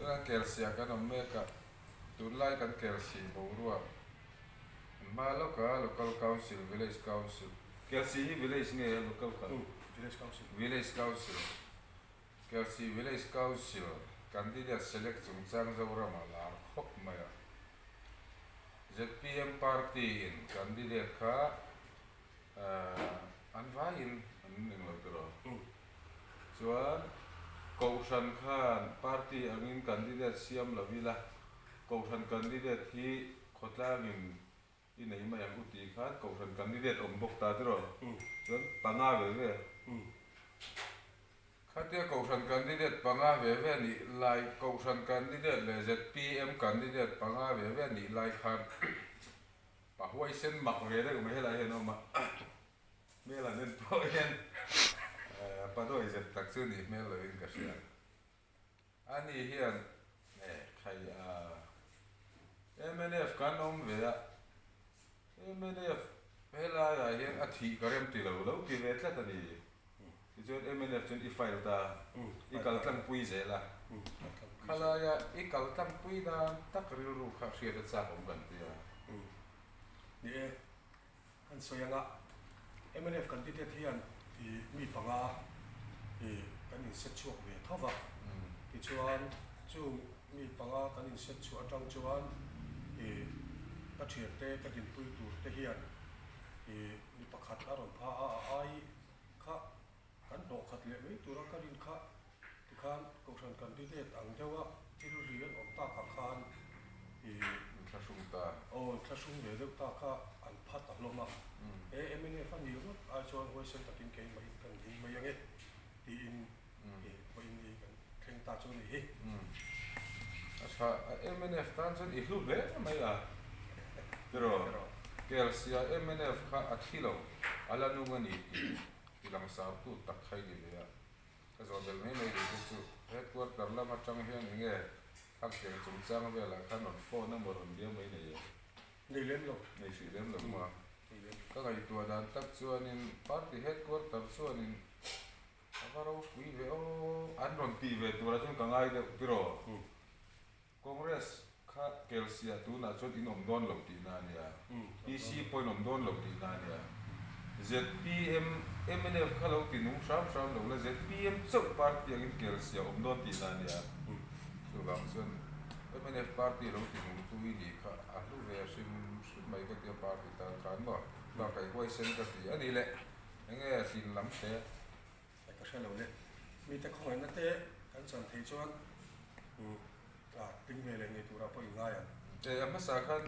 Tunah Kelsiah kan awm mek a, tunlai kan Kelsih boruak hma lawka Local Council, Village Council, Kelsih hi Village nge a Local Council? Village Council. Village Council, Kelsih Village Council candidate select chungchang Zoramah lar khawp mai a. Zpm party in candidate kha an vaiin an ning lo tiraw? Chuan Kohhran khan party angin candidate siam lo ila, Kohhran candidate hi khawtlangin i nei mai ang u tih khan Kohhran candidate awm bawk ta tiraw? Chuan panga ve ve. Khatia Kohhran candidate panga ve ve nih lai, Kohhran candidate leh zpm candidate panga ve ve nih lai khan pa huaisen mak ve deuh mai helai hian a awm a, hmel an en pawh hian pa dawi zet tak chu nih hmel loin ka hria. Ani hian khai a mnf kan awm ve a, mnf helaiah hian a thih ka rem ti lo lo ti ve tlat a ni. Tichuan mnf chuan i file ta, i kal tlangpui zel a, khalaia i kal tlangpui dan tak rilru kha hriat a chak awm kan ti a. Ni e, kan sawi anga mnf candidate hian i mi panga i kan inset chhuak ve tho va, tichuan chung mi panga kan inset chhuah atang chuan i ka thiante ka dinpui tur te hian i mi pakhat a rawn pha a, a ai kha kan hnawh khat leh mai tura ka rin kha tikhan Kohhran candidate ang deuha thil ri an awm takah khan ih Inthlahrung ta. Aw inthlahrung ve deuh ta kha an phat a hlawm a. He mnf a nih ringawt ai chuan huaisen takin keimahin kan ding mai ange tiin ih vawiin ni kan thleng ta chu a nih hi. A tha a, mnf tan chuan i hlu hle mai a tiraw? Kelsia mnf kha a thi lo, a la nung a ni tih ti langsartu tak kha i ni ve a. Ka zawh belh mai mai duh te chu headquarter lam atang hian eng nge Thaktiang chungchang velah khan rawn phone emaw rawn bia mai nei em? Nei lem lo. Nei hrih lem lo maw? Ka ngaihtuah dan tak chuanin party headquarter chuanin A va ropui ve aw. An rawn tih ve turah chuan ka ngai deuh tiraw. Congress kha kelsiah tunah chuan in awm dawn lo tihna a nia. PC pawh in awm dawn lo tihna a nia. Zpm, mnf kha lo ti nung hram hram lo la, zpm chauh party angin kelsiah awm dawn tihna a nia. Chuvang chuan mnf party lo ti nung tu i nih kha a hlu ve hrim hrim mai ka tia party tan khan maw. Bakah i huaisen ka ti a ni le. Enge hlin lam te? Ka hre lo le. Mite khawngaihna te kan chan theih chuan a tling ve leh ngei turah pawh i ngai ang. E, a hmasa khan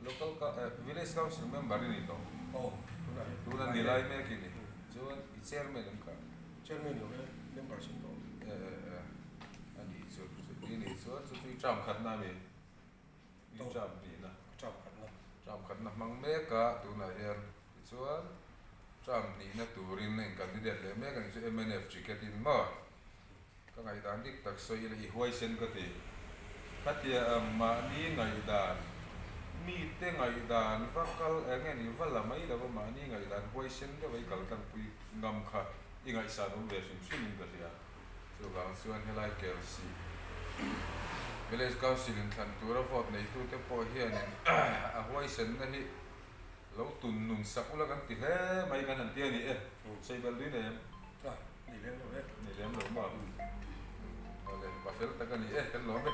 local village council member i ni tawh. Aw, tunah hi. Tuna ni lai mek i ni. Chuan i chairman em kha? Chairman lo e, member sin tawh. E, e, e, a nih chu. Chuti nih chuan chu chu i term khatna a mi? I term hnihna. Term khatna. Term khatna hmang mek a tunah hian tichuan term hnihna turin a in candidate leh mek a ni chu mnf ticket in maw? Ka ngaihdan dik tak sawi ila i huaisen ka ti. Khatia ang mahni ngaihdan, mite ngaihdan va kal eng nge ni va la mai lova mahni ngaihdan huaisen deuh a i kal tlangpui ngam kha i ngaihsan awm ve hrim hrim in ka hria. Chuvang chuan helai Kelsih Village Council in thlan tura vote neitute pawh hianin a huaisenna hi lo tun nun sak ula kan ti hle mai kan han ti a ni e. Sawi belh dui nei em? A, ni lem lo e. Ni lem lo maw? Awle, pa fel tak a ni e, kan lawm e.